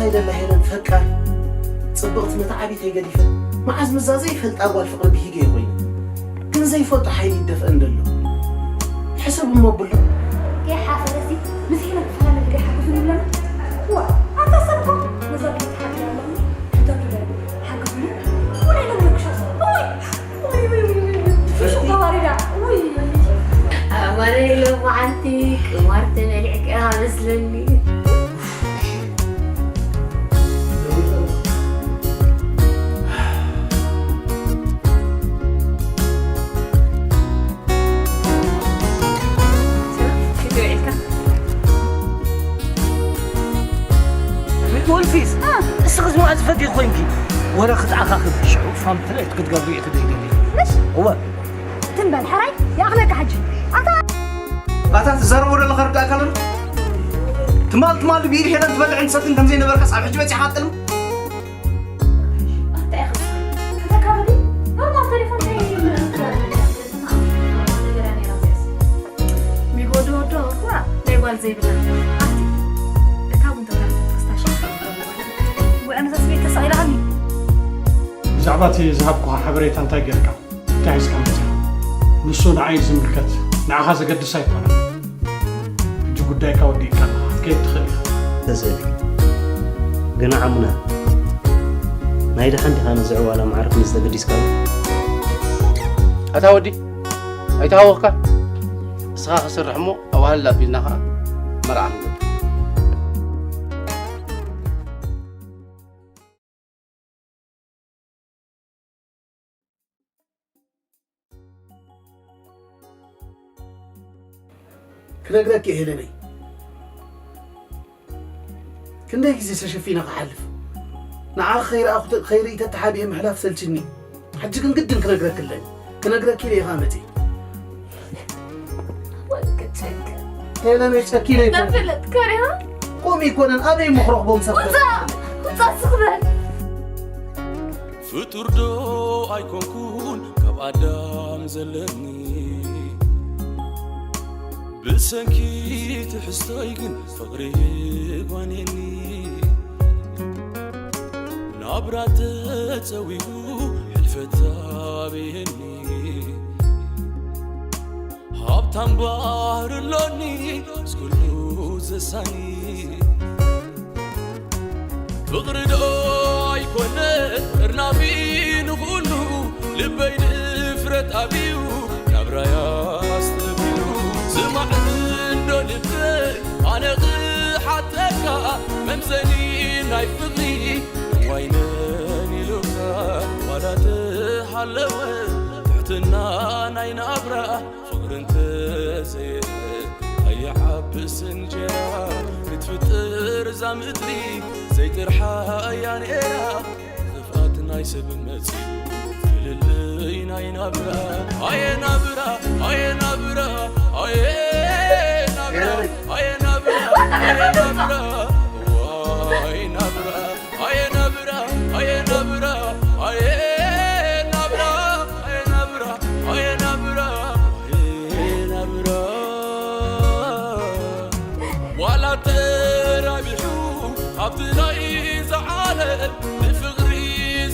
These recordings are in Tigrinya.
ኣይደላ ሄለን ፈቃር ጽብቕቲ መተዓቢተይ ገዲፈ መዓዝ ምዛ ዘይፈልጣ ጓል ፍቕሪ ብሂገ ኮይኑ ግን ዘይፈልጦ ሓይሊ ይደፍአን ደሎ ሕሰብ እሞ ብሎ ይሓፈረሲ ምስ ሄለን ክፈላለ ግደ ሓግዙ ንብለና ዋ ኣታ ሰብኮ ነዛ ቤት ሓግዙ ኣለኒ ሕተቱ ደ ሓግዙ ምን ኣይነግረክሻ ኦይ ፍሹ ተዋሪዳ ውይ ኣማረ ሎማዓንቲ ቅማር ተበሊዕካ መስለኒ ወልፊስ እስኺ ዝመኣ ዝፈትዩ ኮይንኪ ወረ ክትኣኻኽብ ሽዑ ፋም ትርኢት ክትገብሪ ኢኺ ደይደሊ ምሽ እወ ትንበል ሕራይ ይኣኽለካ ሕጂ ኣታ ኣታ ትዛረቦ ዘለኻ ርዳእካ ኣሎ ትማል ትማል ብኢድ ሄለን ትበልዕን ትሰትን ከምዘይነበርካስ ኣብ ሕጂ በፂሕካ ኣጥልም እንታይ ይኸስር ከተካበዲ ኖርማል ቴሌፎን ሚጎ ድወዶ እኳ ናይ ጓል ዘይብላ ኣቲ እታ እውን ተታሕተ ክስታሽ ወአነ ተስቤት ተሳኢላሃኒ ብዛዕባ እቲ ዝሃብኩኻ ሓበሬታ እንታይ ጌርካ እንታይ ሒዝካ መፅኻ ንሱ ንዓይ ዝምልከት ንዓኻ ዘገድስ ኣይኮነን ሕጂ ጉዳይካ ወዲእካ ኣለኻ ክትከይድ ትኽእል ኢኻ ተዘቢ ግና ዓሙና ናይ ደሓን ዲኻ ነዚ ዕዋላ ማዕርፍ ንዝተገዲስካሉ ኣታ ወዲ ኣይተሃወኽካ እስኻ ክስርሕ እሞ ኣዋህል ኣቢልና ኸዓ መርዓ ንገብር ክነግረኪ እየ ሄለነይ ክንደይ ግዜ ተሸፊነ ክሓልፍ ንዓኺ ከይረኣኹ ከይርኢ ተተሓቢኤ ምሕላፍ ሰልችኒ ሕጂ ግን ግድን ክነግረኪ ኣለኒ ክነግረኪ ኢለ ኢኻ መፂ ሄለነይ ጨኪነ ይኮነ ተፍለጥ ከሪሃ ቆም ይኮነን ኣበይ ምኽረኽቦም ሰብ ውፃ ውፃ ስኽበል ፍጡር ዶ ኣይኮንኩን ካብ ኣዳም ዘለኒ ብሰንኪ ትሕዝቶይ ግን ፍቕሪ ጓኔኒ ናብራ ተጸዊጉ ሕልፈት ኣብየኒ ሃብታም ባህሪ ኣሎኒ ምስ ኩሉ ዘሳኒ ፍቕሪ ዶ ኣይኮነ እርናፊ ንኹሉ ልበይ ድፍረት ኣብዩ ናብራይ ኣስተብሂሉ ስማዕ እንዶ ልበይ ኣነ ክሓተካ መምዘኒ ናይ ፍቕሪ ዋይነን ኢሉካ ዋላ ተሃለወ ትሕትና ናይ ናብራ ፍቕሪ እንተዘየ ኣይዓብስ እንጀራ ክትፍጥር እዛ ምድሪ ዘይጥርሓ እያ ነይራ ክፍኣት ናይ ሰብ መፂኡ ፍልልይ ናይ ናብራ ኣየ ናብራ ኣየ ናብራ ኣየ ናብራ ኣየ ናብራ ኣየ ናብራ ዋይ ናብራ ኣየ ናብራ ኣየ ናብራ ኣየ ናብራ ኣየ ናብራ ኣየ ናብራ ኣየ ናብራ ኣየ ናብራ ዋላ ተራቢሑ ኣብቲ ናይ ዝዓለም ንፍቕሪ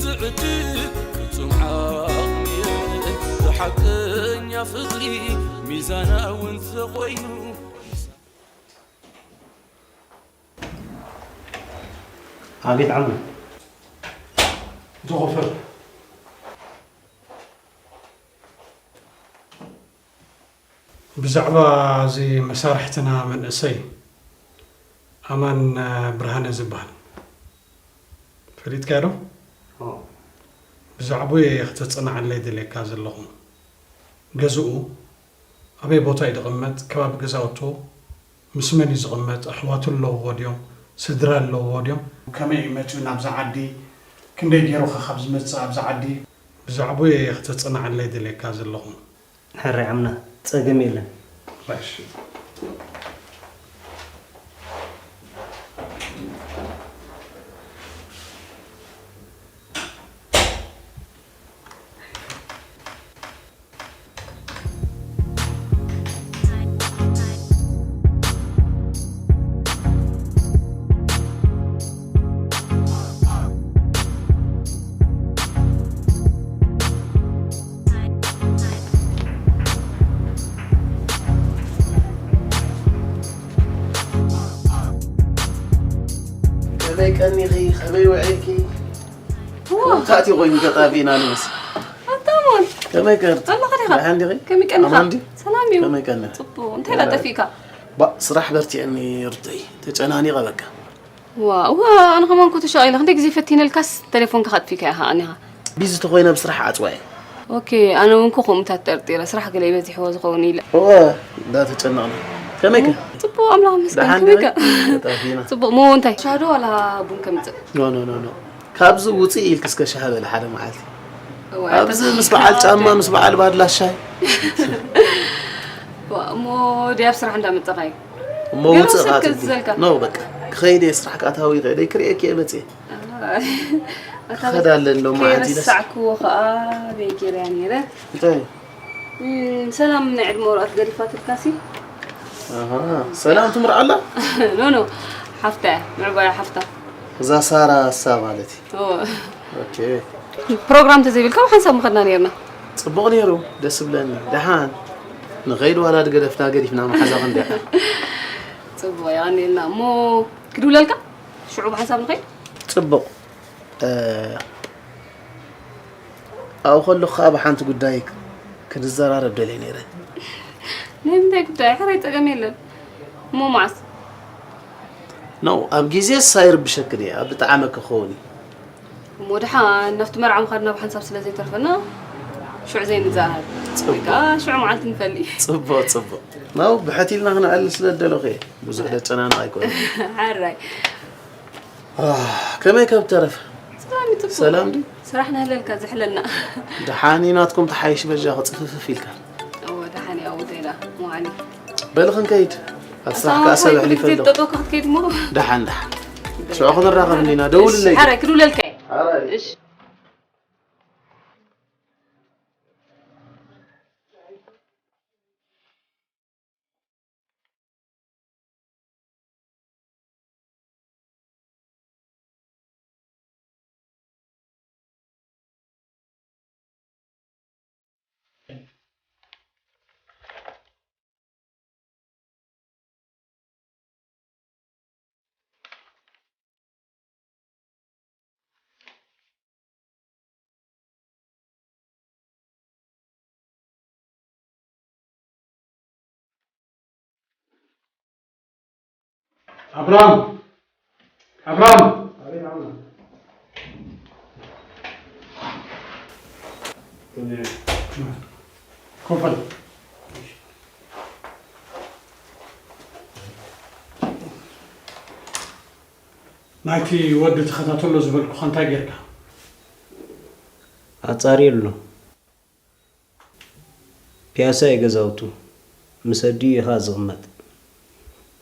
ዝዕድል ፍጹም ዓቕሚ የለን ዝሓቀኛ ፍቕሪ ሚዛናዊ እንተኾይኑ ኣቤት ዓምና ዝኸፈል ብዛዕባ እዚ መሳርሕትና መንእሰይ ኣማን ብርሃነ ዝበሃል ፈሊጥካዮ ዶ? ብዛዕባኡ እየ ክተጸናዕለይ ደልየካ ዘለኹ። ገዝኡ ኣበይ ቦታ እዩ ዝቕመጥ? ከባቢ ገዛውቱ ምስ መን እዩ ዝቕመጥ? ኣሕዋቱ ኣለውዎ ድዮም? ስድራ ኣለውዎ ድዮም? ከመይ እዩ መጺኡ ናብዛ ዓዲ? ክንደይ ገይሩ ኸ ካብ ዝመጽእ ኣብዛ ዓዲ? ብዛዕባኡ እየ ክተጸናዕለይ ደልየካ ዘለኹ። ሕራይ ዓምና፣ ጸገም የለን። ቀኒኺ፣ ከመይ ውዒልኪ? ዋ። ከምታእቲ ኮይኑ ተጣቢእና ንመስ። ኣታሞን። ከመይ ቀርት? ኣለኻ ዲኻ? ደሓን ዲኺ? ከመይ ቀኒኻ? ኣማን ዲ? ሰላም እዩ። ከመይ ቀኒ? ጽቡቕ። እንታይ ደሓን። ላጠፊእካ? ባ፣ ስራሕ በርቲዕኒ ርደይ። ተጨናኒቐ በቃ። ዋ፣ ዋ፣ ኣነ ከማን ኮ ተሻቒለ። ክንደይ ግዜ ፈቲነልካስ ቴሌፎንካ ከጥፊእካ ኢኻ ኣኒኻ። ቢዚ ተኾይነ ብስራሕ ዓጽዋ እየ። ኦኬ፣ ኣነ እውን ኮ ከምኡታት ጠርጢረ። ስራሕ ገለ ይበዚሕዎ ዝኸውን ኢለ። እወ፣ እንዳተጨነቕና። ከመይ ከ? ጽቡቕ፣ ኣምላኽ ይመስገን። ደሓን ከመይ ከ? ዲኺ? ተጣፊእና። ጽቡቕ፣ ሞ እንታይ? ሻዶ ዋላ ቡን ከምጽእ? ኖ፣ ኖ፣ ኖ፣ ኖ። ካብዚ ውጽእ ኢልኪ እስከ ሻሂ በሊ ሓደ መዓልቲ። እወ፣ ኣብዚ ተጣ-፣ ምስ በዓል ጫማ፣ ምስ በዓል ባድላ ሻሂ። ዋ፣ እሞ ድያብ ስራሕ እንዳመጸኻ እዩ። እሞ ገለ ውጽእ ውሰድ ቃ ከዝዘልካ። ትብሊ። ኖ፣ በቃ። ክኸይድ እየ ስራሕ ቃታዊ ይኸይድ እየ፣ ክርእየኪ እየ መጽየ። ኣይ፣ ኣታ ክኸድ ኣለኒ ሎማዓንቲ ኢለስ። ከይረሳዕክዎ ኸኣ በይ ገይረያ ነይረ። እንታይ? እም፣ ሰላም ናይ ዕድመ ወረቐት ገዲፋትልካሲ? ኣሃ፣ ሰላም ትምርዓላ? ኖ፣ ኖ፣ ሓፍታ እያ፣ ምዕባያ ሓፍታ። እዛ ሳራ እሳ ማለት እዩ። ኦ። ኦኬ። ፕሮግራም ተዘይብልካ ብሓንሳብ ምኸድና ነይርና። ጽቡቕ ነይሩ፣ ደስ ይብለኒ። ደሓን ንኸይድ ዋላ ድገደፍና ገዲፍና መሓዛ ክንደያ። ጽቡቕ፣ የቐንየልና። እሞ ክድውለልካ? ሽዑ ብሓንሳብ ንኸይድ? ጽቡቕ። እ፣ ኣብኡ ከለኹ ከኣ ብሓንቲ ጉዳይ ክ-፣ ክንዘራረብ ደልየ ነይረ። ናይ ምንታይ ጉዳይ? ሕራይ ጸገም የለን። እሞ መዓስ? ኖ፣ ኣብ ግዜስ ኣይርብሸክን እየ፣ ኣብ ዝጠዓመኪ ክኸውን እዩ። እሞ ደሓን ናብቲ መርዓ ምኻድና ብሓንሳብ ስለ ዘይተርፈና፣ ሽዑ ዘይንዘራረብ። ጽቡቕ። ወይ ከኣ ሽዑ መዓልቲ ንፈሊ። ጽቡቕ፣ ጽቡቕ። ኖ፣ ብሕት ኢልና ክነዕልል ስለ ዝደለኹ እየ። ብዙሕ ደጨናንቕ ኣይኮነን። ሕራይ። ኣህ፣ ከመይ ካብ ተረፈ? ሰላም እዩ፣ ጽቡቕ። ሰላም ድዩ? ስራሕ ነህለልካ ዝሕለልና። ደሓን እዩ ናትኩም ተሓይሽ በጃኹ ጽፍፍፍ ኢልካ። እወ፣ ደሓን እዩ ኣወደይና፣ መዋሊ። በል ክንከይድ። ኣብ ስራሕ ከኣ ሰብ ኣሕሊፈ ኣለኹ። ጠጠው ክትከይድ እሞ። ደሓን፣ ደሓን። ሽዑ ክንራኸብ እንዲና። ደውልለይ። እሺ፣ ሓራይ ክድውለልካ እየ። ሓራይ። እሺ። ኣብራም! ኣብራም! ኮፈል። ናይቲ ወዲ ተኸታተሎ ዝበልኩኻ እንታይ ጌርካ? ኣጻርየሉ። ፒያሳ እዩ ገዛውቱ። ምስ ኣዲኡ እዩ ኸኣ ዝቕመጥ።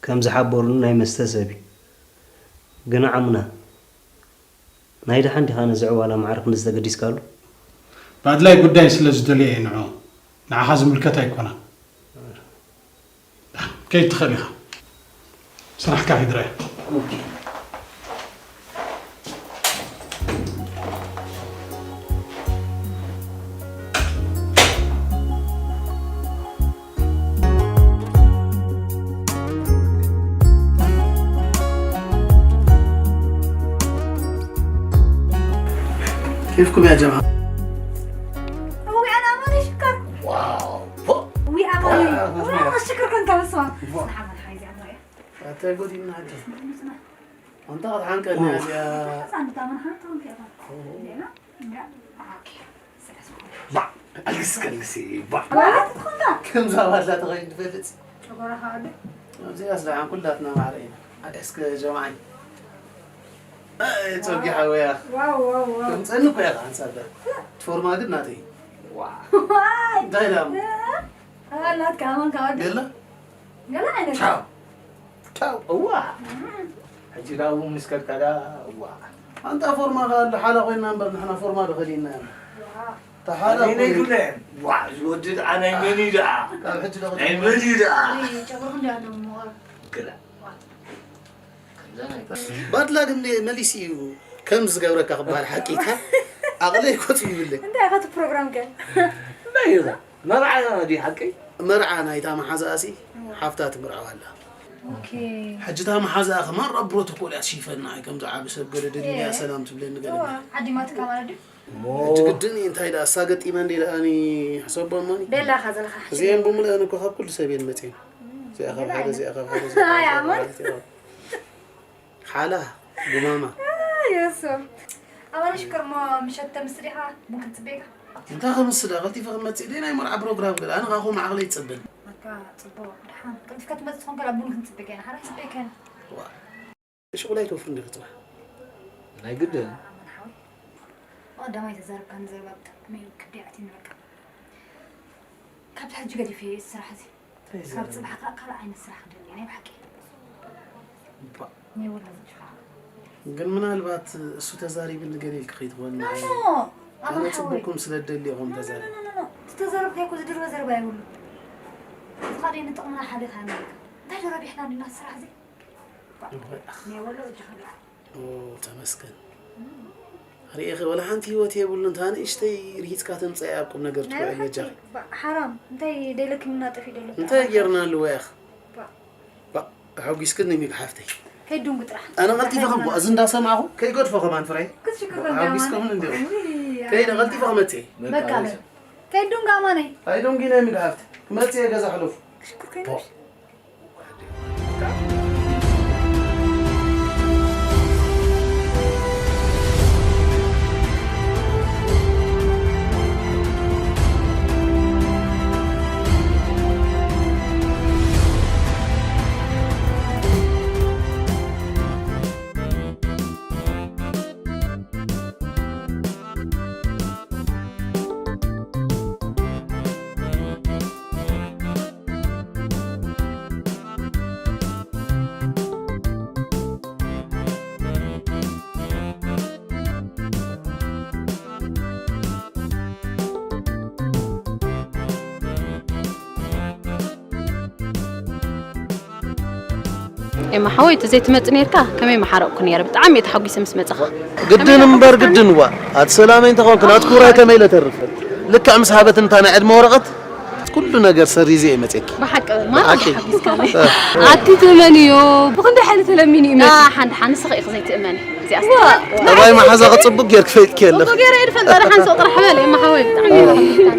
ከም ዝሓበሩኒ ናይ መስተ ሰብ እዩ። ግና ዓሙና፣ ናይ ደሓን ዲኻ ነዚ ዕዋላ ማዕረ ክንዲ ዝተገዲስካሉ? ባድላይ ጉዳይ ስለ ዝደልየ እየ ንዑ። ንዓኻ ዝምልከት ኣይኮነን። ከይድ ትኽእል ኢኻ። ስራሕካ ሂድራይ። كيفكم يا جماعة؟ أبوي، أنا أماني شكر. واو. وي أماني. آه، وي أماني شكر كنت بسوا. واو. سبحان الله، حيزي أماني. أنت قلت إن هذا. أنت قد عنك الناس يا. أنت من حالتهم كيف؟ زينة؟ لا. أوكي. ባ፣ ኣልግስ ከልግስ እዩ፣ ባ። ኣባላት ትኾንካ? ከምዛ ባላ ተኸይኑ ትፈልጥ? ጨጎራኻ ኣደ? ኣብዚኣ ስራሕን ኩላትና ማዕረ ኢና። እስከ ጀማዓይ። ኣይ፣ ጸጊ ሓወያ። ዋው፣ ዋው፣ ዋው። ከምጸኒ እኮ ኢኻ ሓንሳብ ዳ። ትፎርማ ግን ናተይ። ዋይ። እንታይ ኢላ እሞ? እ? ኣባላት ከማን ካወደ? ገለ? ገለ ዓይነት። ቻው። ቻው። እዋ። እም። ሕጂ ዳ እውን ምስ ከድካ ዳ፣ እዋ። ኣንታ ፎርማ ከ ኣሎ፣ ሓላ ኮይና እምበር ንሕና ፎርማ ዶ ከሊእና ኢና? እዋ። ተሓላ ኣነ ናይ ኮይኑ። ዱለ። ዋ፣ እዚ ወዲ ደኣ ናይ መን እዩ ደኣ? ካብ ሕጂ ዶ ናይ መን እዩ ደኣ? እይ፣ ጨጉርኹም ዶ ኣለዎ እሞ? ግላ። ዋ። ባድላ ግን መሊሲ እዩ ከም ዝገብረካ ክበሃል ሓቂ ኢልካ ኣቕለይ ኮት ይብለይ። እንታይ ኢኻ እቲ ፕሮግራም ከ? እንታይ እዩ? መርዓ ድዩ ሓቀይ? መርዓ ናይታ መሓዛኣሲ ሓፍታ ትምርዓው ኣላ። ኦኬ። ሕጂ እታ መሓዛኣ ከማን ኣብ ፕሮቶኮል እያ ትሽይፈና። ኣይ ከምዚ ዓቢ ሰብ ገለ ደሊያ እየ። ሰላም ትብለኒ ገለ እዋ ማለት። ዓዲማትካ ማለት ድዩ? ሕጂ ግድን እዩ እንታይ ደኣ እሳ ገጢመ እንደ ደኣ ኣነ ሕሰቦ እሞኒ። ደላኻ ዘለኻ ሕጂ እዚአን ብምልአን እኮ ካብ ኩሉ ሰብ እየን መፅየን። እዚኣ ካብ ሓደ እዚኣ ካብ ሓደ እዚኣ ካብ ሓደ ኣይ፣ ኣማን። ማለት እዩ። ሓላ ጉማማ የሶ ኣባና ሽከር እሞ ምሸት ተምስል ኢኻ ቡን ክንፅበየካ እንታይ ከምስዳ ቀልጢፈ ክመፅእ ደይ ናይ መርዓ ፕሮግራም ገለ ኣነ ካኹ ማዕቕለ ይፅብል በቃ ፅቡቅ ድሓን ቀልጢፍካ ትመፅእ ትኾን ከላ ቡን ክንፅበየካ ኢና ሓራ ክንፅበየካ ኢና ሽቁላይ ተወፍር እንዲ ክፅባሕ ናይ ግድን ኣማን ሓወይ ቀዳማይ ተዛረብካኒ ዘረባ ብጣዕሚ እዩ ክብዲ ኣትዩኒ በቃ ካብቲ ሕጂ ገዲፈ እየ እዚ ስራሕ እዚ ካብ ፅባሕ ከዓ ካልእ ዓይነት ስራሕ ክደሊ ናይ ብሓቂ ናይ ወላ ዝጅኻ ግን ምናልባት እሱ ተዛሪብኒ ገለ ኢልክ ከይትኾን ኖ ኣነ ኣማን ሓወይ ፅቡኩም ስለ ደሊ ኢኹም ተዛሪብ ዝተዘረብካዮ እኮ ዝድርበ ዘረባ የብሉ ዝኻደ ንጥቕምና ሓደ ካመልካ እንታይ ዶ ረቢሕና ዲና ስራሕ እዚ ናይ ወሎ እጅኻ ተመስገን ርኢኺ ወላ ሓንቲ ህይወት የብሉ እንታ ንእሽተይ ርሂፅካ ተምፀያ ኣብ ቁም ነገር ትውዕል በጃኺ ሓራም እንታይ ደለክምና ጠፊ ደሎ እንታይ ጌርና ኣለዎ ያኽ ሓጒስክኒ ሚግ ሓፍተይ ከይዱንጉ ጥራሕ ኣነ ቀልጢፈ ከም እዚ እንዳሰማዕኹ ከይገድፎ ከማን ፍራይ ክትሽክር ሓጒስከምን እንዲ ከይደ ቀልጢፈ ክመፅእ በቃ በል ከይዱንጋ ኣማነይ ኣይዶንጊነ ሚግ ሓፍቲ ክመፅእ ገዛ ሕለፉ ክሽክር ከይኖሽ ኤማ ሓወይ እቲ ዘይትመጽእ ነርካ ከመይ መሓረቕኩ ነይረ ብጣዕሚ እየ ተሓጒሰ ምስ መጻኻ ግድን እምበር ግድን ዋ ኣቲ ሰላመይ እንተኾንክ ናትኩ ራይ ከመይ ኢለ ተርፍ ልክዕ ምስ ሃበት እንታ ናይ ዕድመ ወረቐት ኩሉ ነገር ሰሪዘ እየ መፅየኪ ብሓቂ ማራ ሓጒስካኒ ኣቲ ትእመንዮ ብክንደይ ሓይሊ ተለሚኑ እዩ መፂኡ ሓንቲ ሓንስኺ ኢኺ ዘይትእመኒ እዚኣ ጠባይ መሓዛ ክፅቡቅ ጌርክ ፈይጥኪ ኣለኽ ገይረ እየ ዝፈልጣ ደሓን ሰው ጥራሕ በል ኤማ ሓወይ ብጣዕሚ እየ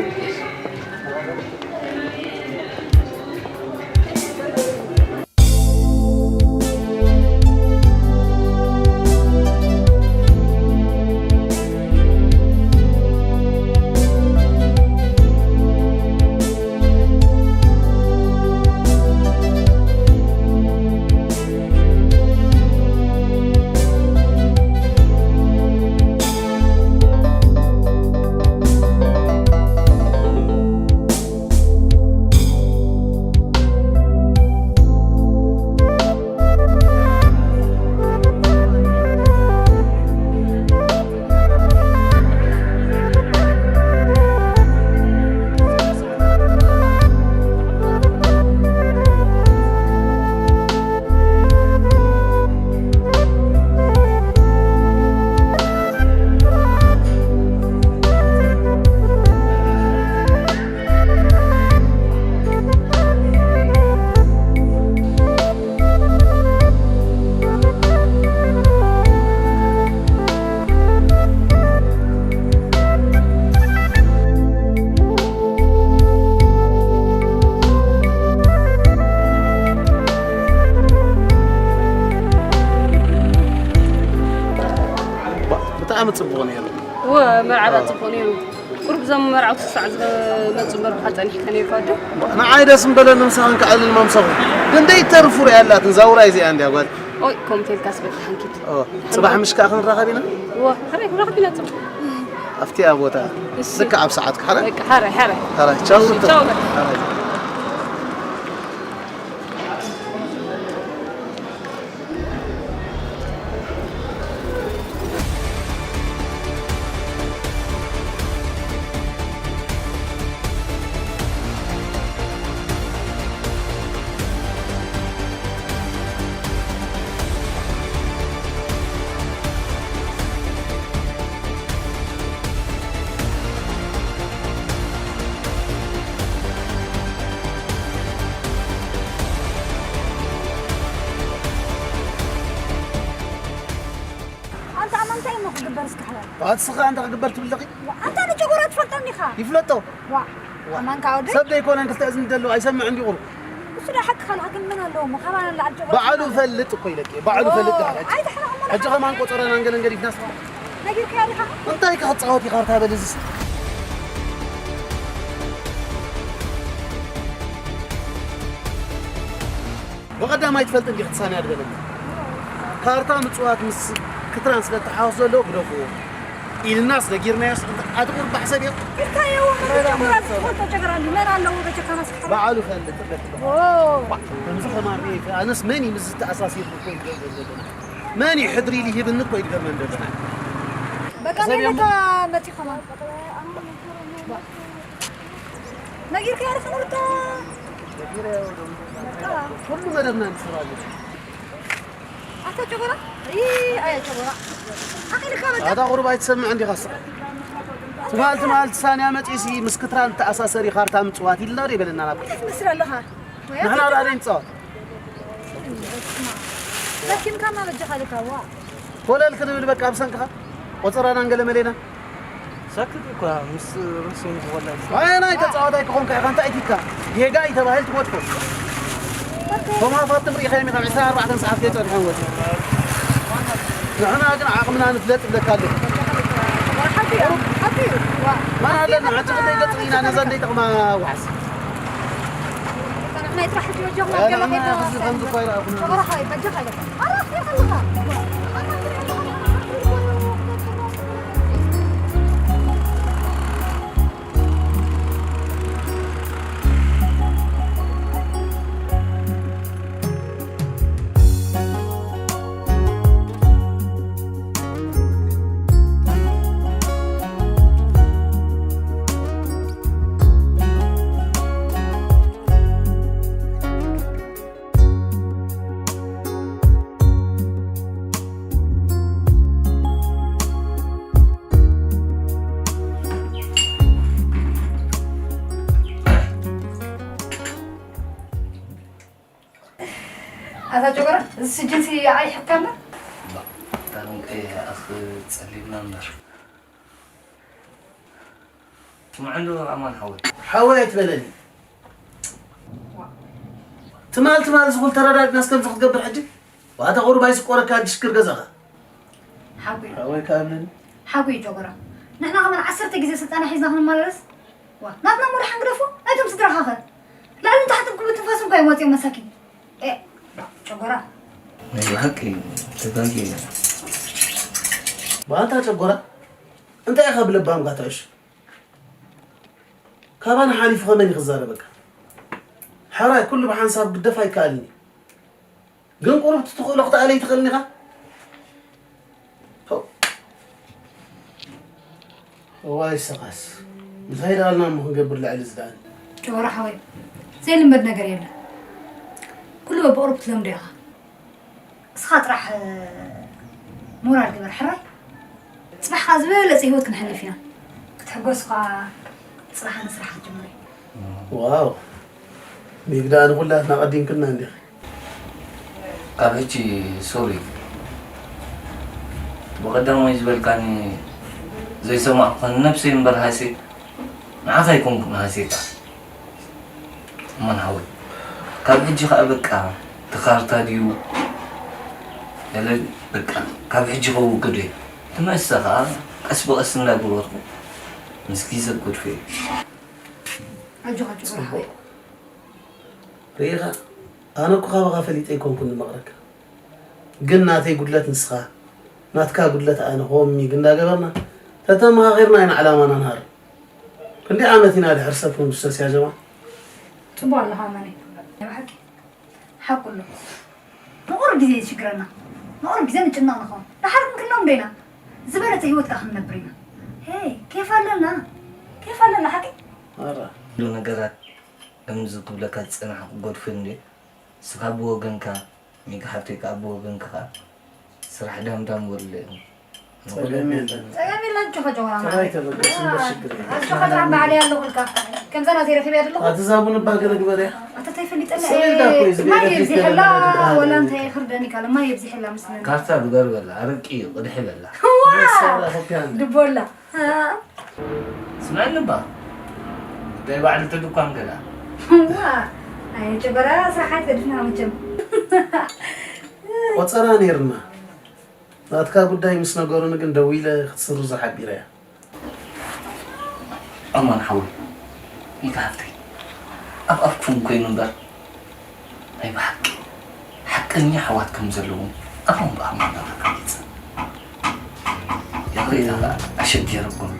ብጣዕሚ ፅቡቕ ነይሩ እወ መርዓና ፅቡቕ ነይሩ ቁሩብ እዞም መርዓውቲ ክሳዕ ዝመፁ እምበር ብካ ፀኒሕካ ነይርካ ወዲ ንዓይ ደስ ምበለኒ ምሳኽን ክዕልል መምሰኹ ግን ደይተርፉ ሪኣ ኣላትን ዛውራ እዚኣ እንድያ ጓል ኦይ ከምኡ ተልካ ስበል ሓንኪድ ፅባሕ ምሽ ከዓ ክንራኸብ ኢና እወ ሕራይ ክንራኸብ ኢና ፅቡቕ ኣብቲኣ ቦታ ልክዕ ኣብ ሰዓት ክሓረ ሓረ ሓረ ሓረ ቻው ቻው በል ኣቲ ስኻ እንታይ ክግበር ትብል ኣለኺ? ኣንታ ንጨጎራ ትፈልጦ እንዲኻ? ይፍለጦ። ዋ፣ ኣማንካ ወደይ? ሰብ ደይኮነ ክልተ እዝኒ ደለዎ ኣይሰምዕን ድዩ ቁሩብ? እሱ ዳ ሓቂ ካልኻ ግን መን ኣለዎ? ካባና ንላዕሊ ጨጎራ ባዕሉ ትፈልጥ። ፈልጥ እኮ ኢለኪ፣ ባዕሉ ኦ፣ ፈልጥ ይሓል ሕጂ። ኣይትሕረቕ እሞ ሕጂ ከማን ቆጸራና እንገለንገል ይፍናስ። ነጊርካዮ ዲኻ? እንታይ ከ ክጻወት ኢኻ ኣርታ በል እዚስ? ብቐዳማይ ትፈልጥ እንዲኺ ትሳንያ ዝበለኒ። ካርታ ምጽዋት ምስ ክትራን ስለ እተሓዋወስ ዘሎ ግደፍዎ ኢልናስ ነጊርናዮስ ኣቲ ቁሩብ ባሕሰብ እዮ። ኢልካዮ፣ መን ጨጎራ ዝፈልጦ ጨጎራ ኣሎ? መን ኣለዎ በጀካ ማስክ? ባዕሉ ፈልጥ እብለኪ ኣለኹ። ኦ። ዋ፣ ከምዚ ከማን ርኤ፣ ኣነስ መን እዩ ምስዚ ተኣሳሲሩ እኮ ይገብር ዘለና? መን እዩ ሕድሪ ኢሉ ይህብኒ እኮ ይገርመን ዘለና? በቃ ሰብ ነይ እሞ ነታ መጺ ከማን። ነጊርካዮ ርካ ነርካ። ነጊረዮ ዶ? በቃ። ኩሉ መደብና ንስራ ኣሎ። ኣታ ጨጎራ? ይ፣ ኣያ ጨጎራ። ኣኺልካ በቃ። ኣታ ቁሩብ ኣይትሰምዕ እንዲኻ ስቕ። ትማል፣ ትማል ሳንያ መጺሲ ምስ ክትራን ተኣሳሰሪ ካርታ ምጽዋት ኢልና ዶ ይበለና ናብ እንታይ ትመስል ኣለኻ? ወይ ንሕና ኣታ ዳ ጨጎራ? ደይ ንጻወት? ዘኪምካና በጃኻ ልካ፣ ዋ። ኮለል ክንብል በቃ ኣብ ሰንክኻ። ቆጸራና እንገለ መሌና። ሰክት እኳ ምስ ርእሱ ንዝኾላ እዩ። ኣየናይ ተጻዋታይ ክኾንካ ኢኻ? እንታይ ኢትካ? ጌጋ እዩ ተባሂል ትወድፎ። ቶም ሃፋትም ርኢኻዮም ኢኻ፣ ዕስራን ኣርባዕተን ሰዓት ከይጸንሖም ወጺኦም። ንሕና ግን ዓቕምና ንፍለጥ እብለካ ኣለኹ። ሓቂ እዩ፣ ሓቂ እዩ። ዋ። ማን ኣለና? ሓንቲ ክንደይ ገጽ ኢና ነዛ እንደይጠቕማ ዋሕስ። ናይ ጥራሕ ሕጂ ወጆኹም እ፣ ኣብ ገለ ንሕና ከይተዋሰን። እዚ ከምዚ እኳ ይረኣኹም። ጨጎራ ኸይ በጃኻ ኢለካ። ኣረ፣ ኣረ፣ ኣረ። ኣታ ጨጎራ፣ እዚ ስጅንሲ ኣይሕካና? ባ፣ ታንቀ ኣኽ ጸሊምና እምበር። ስምዐ እንዶ ኣማን ሓወይ። ሓወይ ኣይትበለኒ። ትማል፣ ትማል ዝኹል ተረዳድናስ ከምዚ ክትገብር ሕጂ? ዋታ ቁሩብ ኣይስቆረካ ድሽክር ገዛኻ። ሓጉይ። ሓወይ ከኣምነኒ። ሓጉይ ጨጎራ። ንሕና ከማን ዓሰርተ ግዜ ስልጠና ሒዝና ክንመላለስ? ዋ፣ ናትና እሞ ደሓን ግደፎ፣ ናይቶም ስድራኻ ኸ? ላዕልን ታሕትን ኩሉ ትንፋሶም እኳ እዮም ወፂኦም መሳኪን። ኤ፣ ጨጎራ። ናይ ብሓቂ ተጋግየ። ባንታ ጨጎራ? እንታይ ኢኻ ብለባምካ ትዕሽ? ካባና ሓሊፉ ከመን እዩ ክዛረበካ? ሕራይ ኩሉ ብሓንሳብ ግደፍ ኣይከኣልን እዩ። ግን ቁሩብ ትትኽእሎ ክትኣለ ይትኽእልን ኢኻ? ሆ። እዋይ ሰኻስ። እንታይ ደኣልና እሞ ክንገብር ልዕሊ እዚ ደኣኒ? ጨጎራ ሓወይ፣ ዘይልመድ ነገር የለን። ኩሉ በብቕሩብ ትለምዶ ኢኻ። እስኻ ጥራሕ ሞራል ግበር ሕራይ። ጽባሕ ከኣ ዝበለጸ ህይወት ክንሕልፍ ኢና። ክትሕጎስ ከኣ ጽባሕ ንስራሕ ክትጅምር እዩ። ዋው። ሚግዳ ንኹላትና ቀዲምክና እንዲኺ። ካብ ሕጂ ሶሪ። ብቐዳማይ ዝበልካኒ ዘይሰማዕኩ ንነብሰይ እምበር ሃስየ ንዓኻ ኣይኮንኩን ሃስየካ። እማን ሓወይ፣ ካብ ሕጂ ኸኣ በቃ፣ እቲ ካርታ ድዩ? ገለ በቃ፣ ካብ ሕጂ ከውግዶ እየ። እቲ መስተ ኸኣ ቀስ ብቐስ እንዳገበርኩ ምስ ግዜ ክገድፎ እየ። ኣጆኻ ጭፍራ ሓወይ። ርኢኻ፣ ኣነ እኮ ካባኻ ፈሊጠ ኣይኮንኩን ዝመቕረካ። ግን ናተይ ጉድለት ንስኻ፣ ናትካ ጉድለት ኣነ፣ ከምኡ እንዳገበርና ተተመኻኺርና ኢና ዕላማና ንሃርም። ክንደይ ዓመት ኢና ድሕር ሰብ ክንጉሰስ ያ ጀማ? ጽቡቕ ኣለኻ ኣማኒ። ናይ ብሓቂ ሓቁ ኣሎ። ንቑሩብ ግዜ እዩ ዝሽግረና። ንቑሩብ ግዜ ንጭነቕ ንኸውን። ደሓር ክንክነው እንዶ ኢና። ዝበለጸ ህይወት ከኣ ክንነብር ኢና። ሄይ፣ ኬፍ ኣለና። ኬፍ ኣለና ሓቂ። ኣረ። ኩሉ ነገራት ከምዚ ክብለካ ዝጸናሕኩ ክገድፎ እንድየ። ንስኻ ብወገንካ፣ ሚኪ ሓፍተይ ከኣ ብወገንካ ከኣ ስራሕ ዳምዳም ወለ። ጸገም የለን። ጸገም የለን፣ ጆኻ ጆኻ ጥራይ ማለት። ተበገስ እምበር ሽግር የለን። ኣጆኻ ጥራሕ ባዕለይ ኣለኹልካ። ከምዛ ናተይ ረኺበያ ዘለኹ። ኣቲ እዛ ቡን እባ ገለ ግበርያ። ኣታ እንታይ ፈሊጠላ? ስቕ ኢልካ እኮ እዩ ዝብል ማይ ኤሌክትሪክ የብዚሐላ ገለ ገለ ወላ ገለ። እንታይ ይኽርደኒ ካለ ማይ የብዚሐላ መስለኒ። ካርታ ግበር በላ፣ ኣረቂ ቅድሒ በላ። ዋ! ሰራ ኮፒያን ድቦላ ስምዕኒ እባ ጉዳይ ባዕሉ ተድኳን ገላ ዋ ኣይ ጨበራ ስራሓት ገድፍና መቸም ቆፀራ ነይርና ናትካ ጉዳይ ምስ ነገሩኒ ግን ደዊለ ክትስርዞ ሓቢረያ ኣማን ሓወይ ሚካ ሃፍተይ ኣብ ኣፍኩም ኮይኑ እምበር ናይ ብሓቂ ሓቀኛ ኣሕዋት ከም ዘለዎም ኣማን ብኣማን ተፈሊፀ ያኸይታ ኣሸጊርኩም